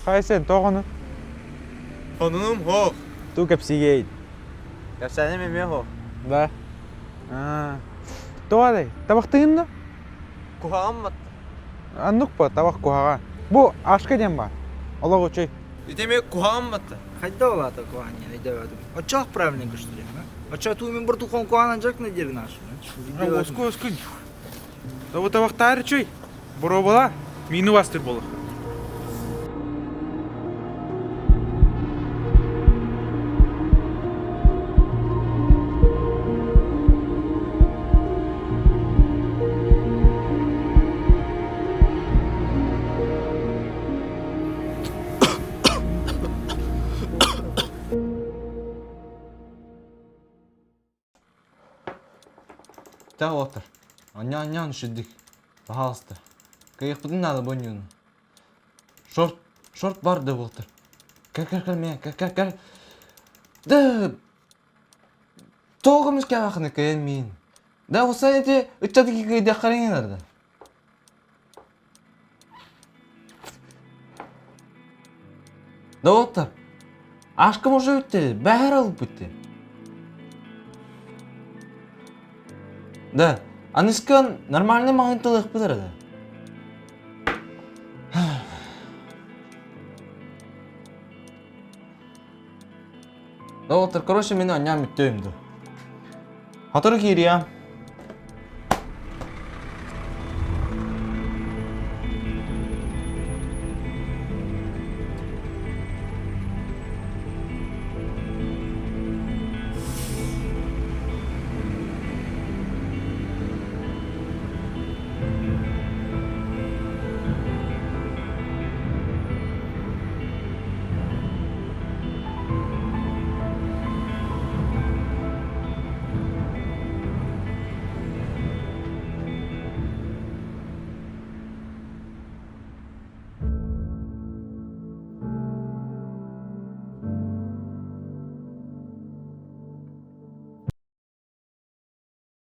Хайа сен тоҕону? Сонунум суох. Туу кэпсиигэй? Кэпсээним эмиэ суох. Да. Аа. Тоҕо табахтыгын да? Куһаҕан батта. Оннук по табах куһаҕан. Бу ашка диэн баар. Олох үчүй. Ити эмиэ куһаҕан батта. Хайда ол аата куһаҕан диэн өйдөөбөтүм. Оччоох правильно көстүрүм. Оччо туу мин буртухон куһаҕан дьарык диир нашу. Оску оскун. Табы табахтаар үчүй. Боруобала. Миину бастыр болор. Чэ, уолаттар, анньаан-анньаан үчүгдүк, пожалуйста, кыайыахпытын наада бу оонньууну. Шорт, шорт бар да уолаттар. Кэл, кэл, кэл, миэ, кэл, кэл, кэл. Да, тоҕо көмүскээбэххиний кыайан миин. Да, осай эти ыччаты кыайдаххарыҥ да. Да уолаттар, Ашкам уже бүттэ, бэһэр алып бүттэ. Да, аныскан нормальный маҕын тылыахпыт эрэ да. Да уолаттар, короче, мин анньаан бүттүм да. Хатору киириэ.